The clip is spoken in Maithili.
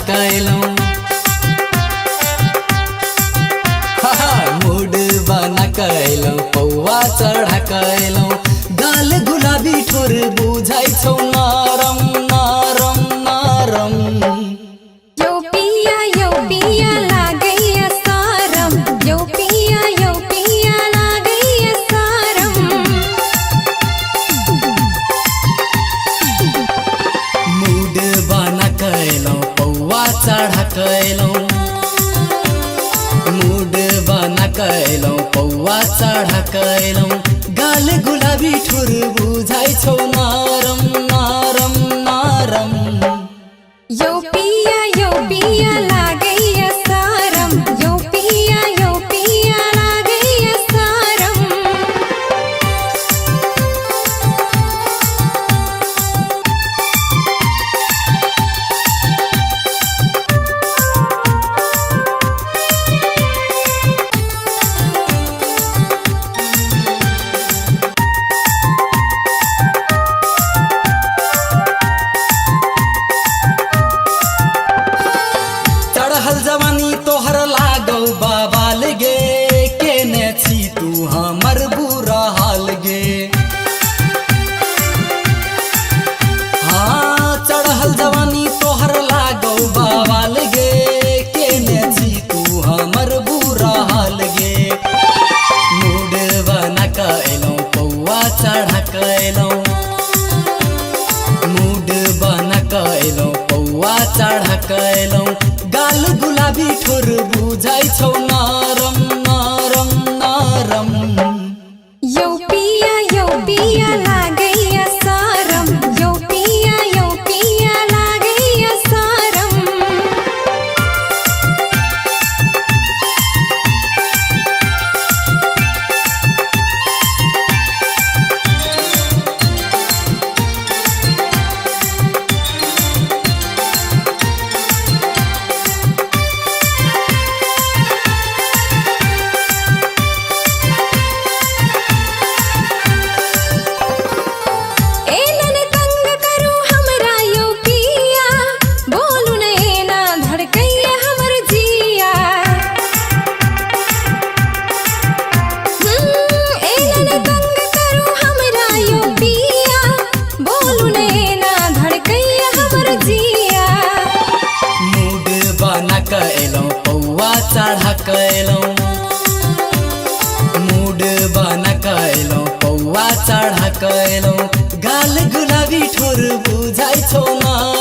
कएलौं। मूड बना कएलौं पौआ चढ़ा कएलौं। गाल गुलाबी ठोर बुझाइ छौ नरम नरम नरम। यौ पिया लागैया सारम, यौ पिया लागैया सारम। मूड बना कएलौं पौआ चढ़ा कएलौं। मूड बना कएलौं पौआ चढ़ा कएलौं। गाल गुलाबी ठोर बुझाइ छौ नरम नरम नरम। यौ पिया लागैया सारम, यौ पिया लागैया सारम। चढ़ल जवानी तोहर लागौ बाबाल गे, केने छी तू हमर बुरा हाल गे। हाँ चढ़ल जवानी तोहर लागौ बाबाल गे, केने छी तू हमर बुरा हाल गे। मूड बना कएलौं पौआ चढ़ा कएलौं। मूड बना कएलौं पौआ चढ़ा कएलौं। गाल गुलाबी ठोर बुझाइ छौ नरम नरम नरम। यौ पिया लागैया सारम, यौ पिया लागैया सारम। एना तंग करू हमरा यौ पिया, बोलू न एना धड़कैया हमर जिया। एना तंग करू हमरा यौ पिया, बोलू न एना धड़कैया हमर जिया। मूड बना कएलौं पौआ चढ़ा कएलौं। मूड बना कएलौं पौआ चढ़ा कएलौं। गाल गुलाबी ठोर बुझाइ छौ नरम।